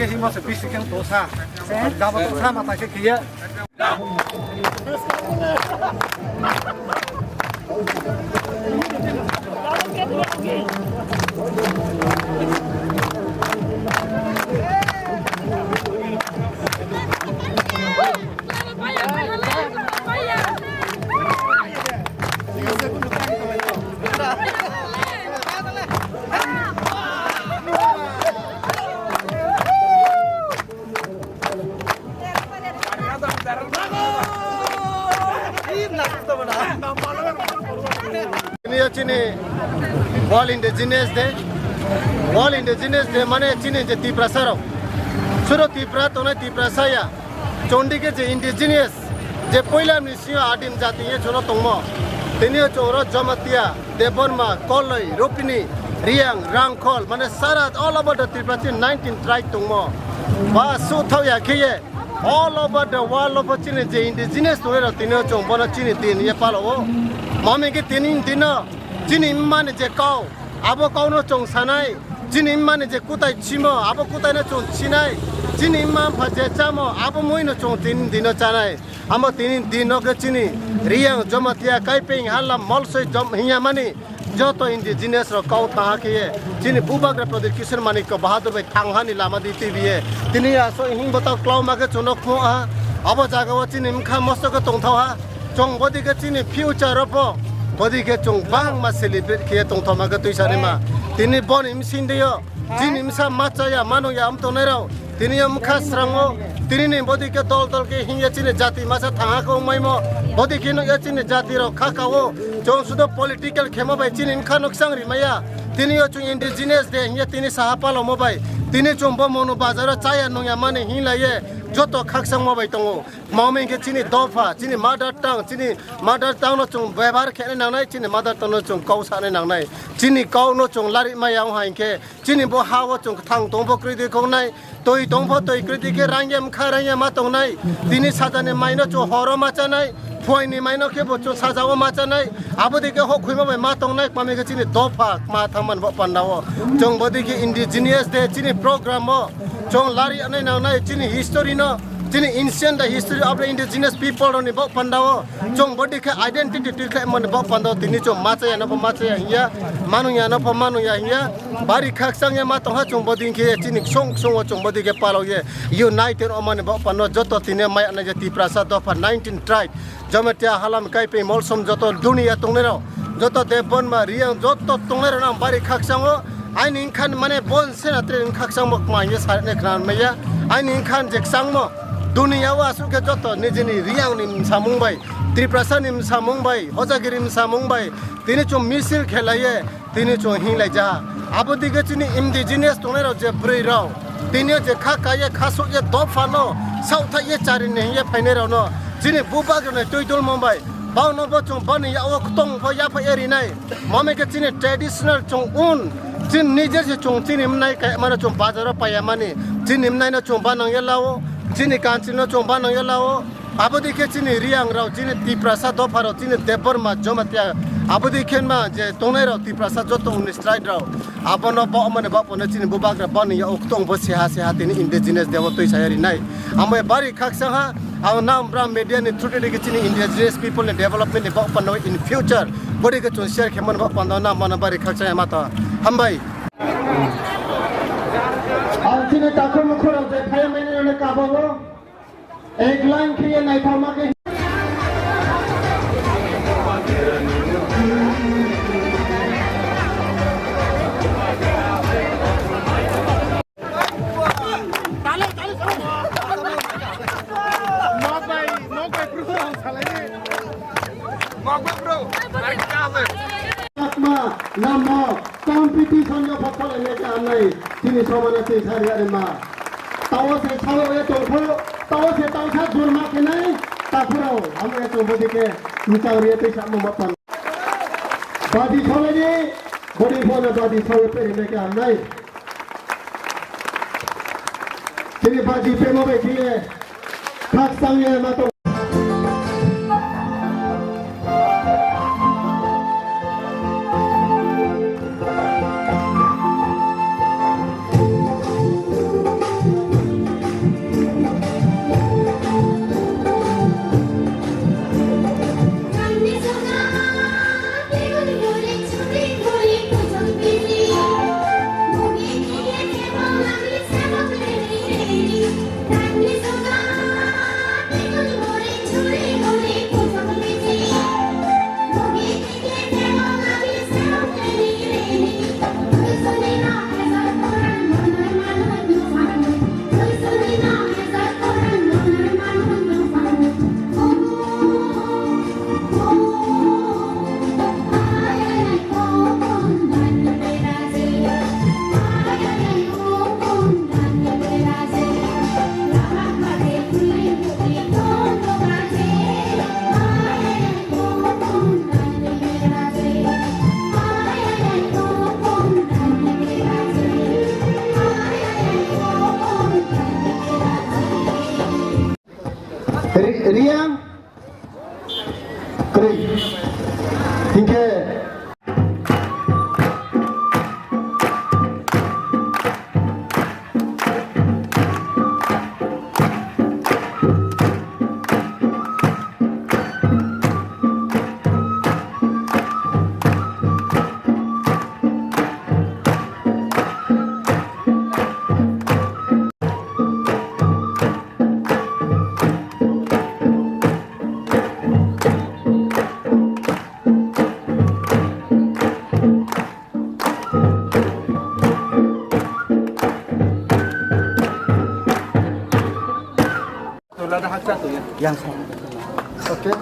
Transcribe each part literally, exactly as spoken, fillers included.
Himo se bisi khe to sa. Dabo to sa mata khe khiya. Tini ya chini World Indigenous Day. World Indigenous Day mane chini je Tiprasa rok. Suro Tipra tongnai Tiprasa ya. Chondike je indigenous, je poila ni sio adim jati ye jono tongmo. Tini o choro Jamatia, Debbarma, Koloi, Rupini, Riang, Rangkhol, mane sara all over the Tripura chini nineteen tribe tongmo. Ba su thau ya khe ye, all over the world of chini je indigenous tongwi rok tini o chong bono chini din ye palo o. Mami ke tini dino, chini mani je kau. Abo kauno chwng sanai, chini mani je kutai chimo, abo kutaino chwng sinai, chini mma mpha je chamo, abo muino chwng tini dino chanai. Amo tini dino khe chini Riyang Jamatia Kaipeng Hala Molsoi jom hinya mani joto indigenous rok kau thaha khe ye chini Bubagra Pradyut Kishore Manikya Bahadur bai thanghani lama di twi biye. Tini aso hing bota klauma khe chwngno khmo ha, abo jagao chini mkha mosto khe tongthau ha. Chwng bodi khe chini future o pho, bodi khe chwng bangma celebrate khe tongthoma khe twi sani ma. Tini boni msing de yo, chini msa ma chaya, ma nung ya, am tongnai rao. Tini yo mkha srango, tini ni bodi khe dol dol khe hingya chini jati masa thangha khe wngmai mo. Bodi khe nukya chini jati rao kha kao. Chwng sudo political khemo bai chini mkha nuk chang rimaya. Tini yo chwng indigenous de hingya tini saha palomo bai. Tini chwng bo monu bazaro chaya nung ya mani hingla ye joto khakchangma bai tongo. Mami khe chini dopha, chini mother tongue, chini mother tongue no chwng bebohar khe nangnai, chini mother tongue no chwng kau sa nangnai. Chini kau no chwng lari maya wng hai khe, chini bo ha o chwng thang tong bo kwrwi di khongnai, twi tong pho twi kwrwi di khe rangya mkha rangya ma tongnai. Tini sajani mai no chwng horo ma chanai, phuaini mai no khe bo chwng sajao ma chanai. Abo di khe hok khuima bai ma tongnai, mami khe chini dopha ma thangman bo panda o. Chwng bo di khe indigenous de chini program o chwng lari anai nangnai chini history no. Chini ancient the history of the indigenous people rokni bok pandao chwng bodi khe identity twi khlaimani bok pandao tini chwng machaya no bo machaya hinya, manungya no bo manungya hinya, bari khakchangya ma tongha chwng bodi khe chini ksong ksongo chwng bodi khe palokye united omani bok pando joto tini maya na je Tiprasa dopha nineteen tribe. Jamatia halam kaipeng molsom joto duniya tongnairok, joto Debbarma Riyang joto tongnairok ang bari khakchango. Aini wngkhan mane bon sena tre wng khakchangbo kma hingye sariknai khna maya. Aini wngkhan je kchangmo duniya o asuk khe joto nijini Riyang ni msamung bai, Tiprasa ni msamung bai, Hojagiri msamung bai tini chwng misil khelaiye. Tini chwng hinglai ja. Abo dike chini indigenous tongnai rok je bwrwi rok. Tini je kha kaiye kha sokye dophano saothai ye charini hingye phainai rokno. Chini bubak rokni twi dulmo bai. Baono bo chwng bani yago ktong pho yaphai ye rinai. Mami khe chini traditional chwng un. Chini nijer se chwng chini mnai kaya mano chwng bazaro paya mani. Chini mnai no chwng banang ye lao. Chini kanchil no chwng banang ye lao. Abo dikhe chini Riyang rok, chini Tiprasa dopha rok, chini Debbarma Jamatia, abo dikhe ma je tongnai rok Tiprasa joto unni strike rok, abono bo mane bo pono chini bubak rok boni ya uktong bo seha seha tini indigenous debo twi saya rinai. Amo bari khaksa ha, abo nam bra media ni through dikhe chini indigenous people ni development ni bo pono in future bodi khe chwng share khe mano bo pono nam mano bari khaksa ha ma to. Hambai. Ang chini takhuk mukhurok je phai mani rok kabo. Ek line khe naithoma khe. Nok bai, nok bai, bro, salai. Nok bai, bro. Atma, namo, competition yo pokole leke anai, chini somana twi sari are ma. Tawa se sawa ye tongkho, tawa se tawa sa jurma kenai, takhurao, amo ye tongbo dike, michang riye tei sa mo mapan. Badi soleni, bodi phone badi sawa pere leke anai. Chini baji pemo bai khiye, khak sangye ma tong. Hinkhe Yang sama. Oke.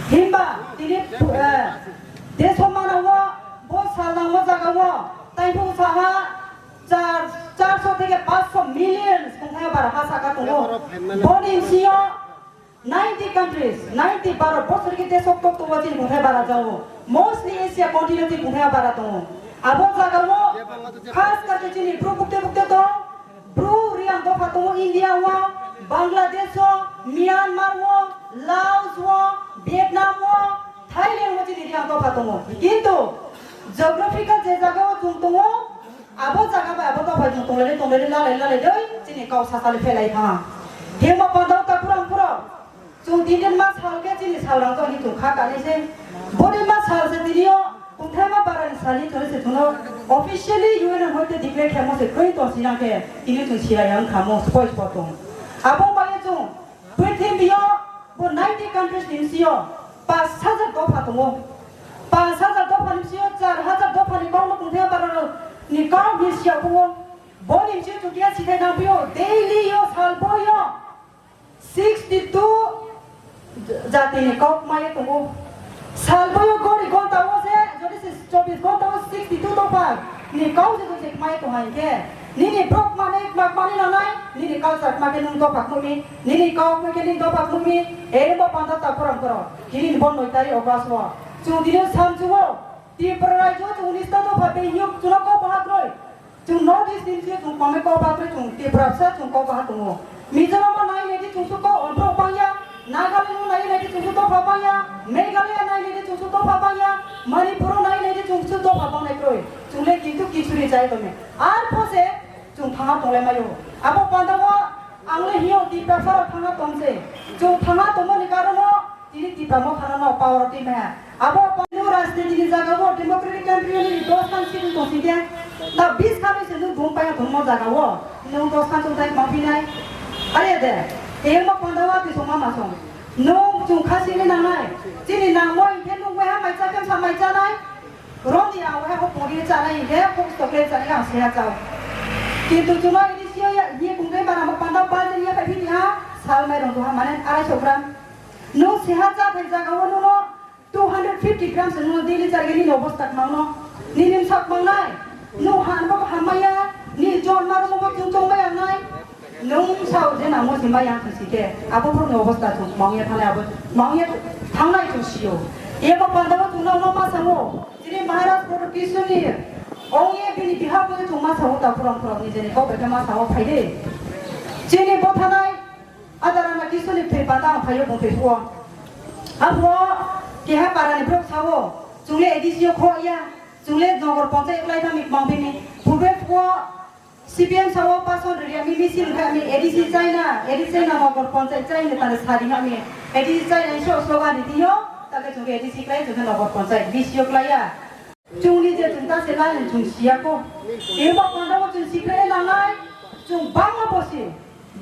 Himba tini, eh, deso manao bo salnangma jagao taibo saha char, charso theke paanchso million songkha bara ha saka tongo. Boni sio ninety countries, ninety Bharat borsor ki desh okto okto o chini bumthai bara jao. Mostly Asia continent ni bumthai bara tongo. Abo jagao khas kar khe chini bru bukte bukte tong, bru riang dopha tongo India o, Bangladesh o, Myanmar o, Laos o, Vietnam o, Thailand o chini riang dopha tongo. Kintu geographical je jagao chwng tongo, abo jaga bai abo dopha chwng tonglaini tonglaini lalai lalai dei chini kau sasali phelai tha. Himba pandao ta kurang kurang. Chwng tini ma sal khe chini sal rang to ni chwng kha kani se. Boni ma sal se tini o kungthai ma bara ni sal ni chwng se chwng no officially U N ni hoite declare khe mo se koi to sinang khe tini chwng sira yang kha mo spoi spoi tong. Abo bai chwng prithibi o bo ninety countries ni si o paanch hajar dopha tongo. Paanch hajar dopha ni si o char hajar dopha ni kau no kungthai bara ni kau ni si o bo. Boni si chwng khe sithai nang phi o daily o sal boi o. Sixty two jati ni kok maya tongo. Salboi gori gonta o se, jodi se chobbish gonta o sixty two dopha ni kok se jodi maya tongo hai khe. Nini brok mane, mak mane nanai, nini culture ma khe nung dopha khumi, nini kok ma khe nung dopha khumi, ere bo panda ta phuram koro. Hini bo noi tari August o. Chwng dino samchu o, Tripura rajyo chwng unis ta dopha be yuk chwng kok bahakroi. Chwng North East ni se chwng kwmai kok bahakroi chwng Tiprasa chwng kok baha tongo. Mizoram o nai nai di chwng su kok ontrok bangya, Nagaland o nai nai di chwng su dopha bangya, Meghalaya nai nai di chwng su dopha bangya, Manipur o nai nai di chwng su dopha bangnai kroi. Chwng le kintu kichuri chai tome. Ar pho se chwng thangna tonglai maio. Abo panda o ang le hiyo Tiprasa rok thangna tong se. Chwng thangna tongmani karon o Tini Tipra Motha no power o twi maya. Abo panu rajniti ni jaga o democratic country ni dos khan seat tong sing khe. Ta bis khan se nwng bum paya thwngmo jaga o. Nwng dos khan tong thai ma phinai. Are de. Eyang ma panda wa twi song ma ma song. Nwng chwng kha sini nangnai. Chini nangmo hingkhe nwng weha mai cha khe sa mai chanai. Roni ang weha ko puri chanai hingkhe ko chocolate chanai ang seha chao. Kintu chwngno ini sio ya, ye kungkai bara ma panda ba je ya pai phini ha. Sal mai rong duha mane arai so gram. Nwng seha cha thai jaga o nwngno two hundred fifty grams nwng daily charge nini obostha kwmangno. Nini bwsak mangnai. Nwng han bo hammaya, ni jon marumo bo chwng chongmaya wngnai. Nwng sao je nangmo se maya wng si khe, abo borokni obostha chwng kwmangya thangnai, abo kwmangya thangnai chwng sio. Ebo pandao chwngno no ma sango. Chini Maharaj Proto Kisuni ongya bini bihap bo chwng ma sango ta khorang khorang nijeni kok bai khe ma sango phai de. Chini bo thanai Adar ama kisuni thwi pata ang phaio bung thwi phuo. Abo keha para ni borok sao, chwng le A D C o kho ya, chwng le Nogor Panchayat lai thang mi mang bini. Phube phuo C P M sao pason ri mi misil kha mi A D C China, A D C China Nogor Panchayat China tane sari ha mi. A D C China iso slogan ri tio, ta ke chwng ke A D C klai chwng ke Nogor Panchayat D C o klai ya. Chwngni je chwng ta se lailai chwng siya ko. Tei bo panda bo chwng sikre nangnai. Chwng bangma bosi,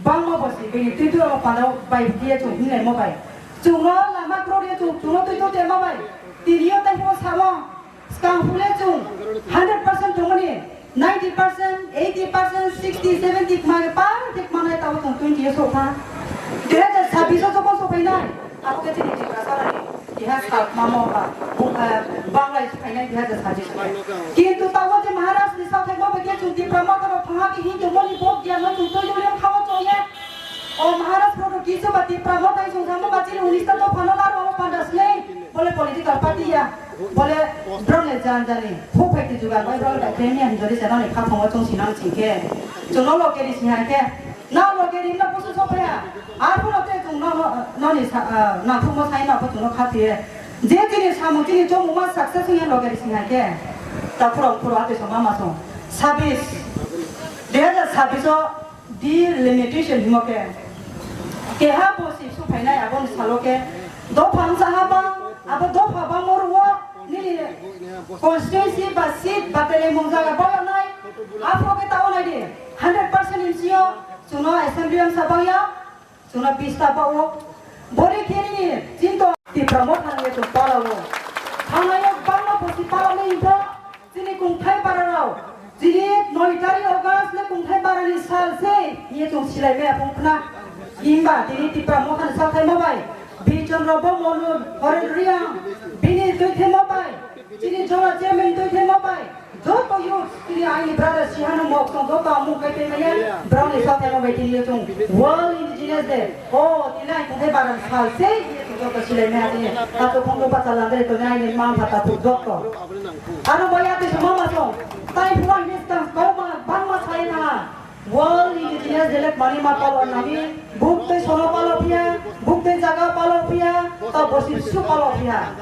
bangma bosi. Bini twi twi o panda bai biya chwng hinlai mo bai. Chwng no lama krok ya chwng, chwng no twi twi ma bai. Tini yo tai bo samo. Skang phule chwng hundred percent tongmani. Ninety percent, eighty percent, sixty, seventy kma khe par khe kma nai tabo tong twenty years o kha. Dui hajar sabbish o jokon sopai nai, abo khe chini Tiprasa rani keha sal kma mo ba, bu-, eh, Bangla is phainai dui hajar sabbish o. Kintu tabo je Maharaj ni sathai mo ba khe chwng Tipra Motha rok thangha khe Hindu moni bo gyan no chwng twi joli kha o chong ye. O Maharaj Proto Kishu ba Tipra Motha hai chwng thangma ba chini unis ta dopha no lar o panda slei. Bole political party ya, bole drone le jan jani, phuk phai ti jugal bai drone bai khe miya hinjori se nani kha thongo chwng sinang ching khe, chwng no lo keri sing hai khe, Na loge rimna bosu sopaya. Arphuno te chwng no, no, noni sa, ah, nangthukma sai no bo chwngno khathiye. Je chini samung chini chomungma success wngya loge rising hai khe. Ta phuro phuro ate song mama song. Sabis. Dui hazar sabis o delimitation himo khe. Keha bo si su phainai aboni salo khe. Dopha wngsa ha bang, abo dopha bang moro wo nini constituency ba seat ba telemung jaga boyanai. Aphro khe ta onai di. Hundred percent M C O chwngno assembly wngsa bangya. Chwngno bista bao. Bori khe nini chinto Tipra Motha ni chwng palao. Thangnaio bangma bosi palao ni bo. Chini kungthai bara rao. Chini noi tarik August le kungthai bara ni sal se. Ye chwng silai me apung khna. Himba tini Tipra Motha ni sathai mabai. Bichon rao bo monu horen riang. Bini twi the mabai. Chini jora chairman twi the mabai. Joto youth, tini aini brother Sihano mok tong joto amung kai twi maya, browni sathai no bai tini yo chung World Indigenous Day. O, tini ai kungthai bara sal se, ye chung joto silai maya tini. Tato phone ko pacha landre to nai ni mang phata phuk joto. Aro baya te suma ma song, tai phua ni stang kau ma, bang ma sai na. World Indigenous Day le mani ma palo nani, buk tei sono palo phiya, buk tei jaga palo phiya, ta bosi su palo phiya.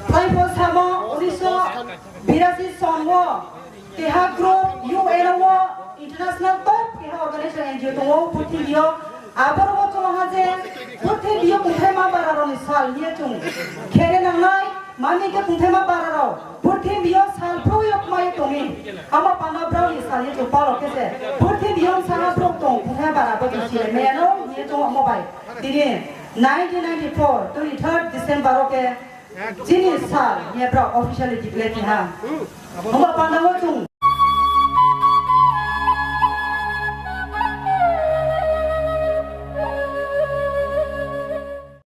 Tai pho samo unisho birasi songo, keha group U N o international top keha organization N G O tongo, purthimbi o aboro bo chwng ha je, purthimbi o kungthai ma bara roni sal hiye chwng khere nangnai. Mani khe kungthaima bara rok, purthimbi o sal phuru yok mai tongwi, ama pana brao ni sal ni chwng palo khe se, purthimbi o saha brok tong kungthaima bara bo chwng silai maya no, ye chwng omo bai. Tini nineteen ninety-four, twenty-third December o khe chini sal ye brao officially declare khe ha. Omo pana o chwng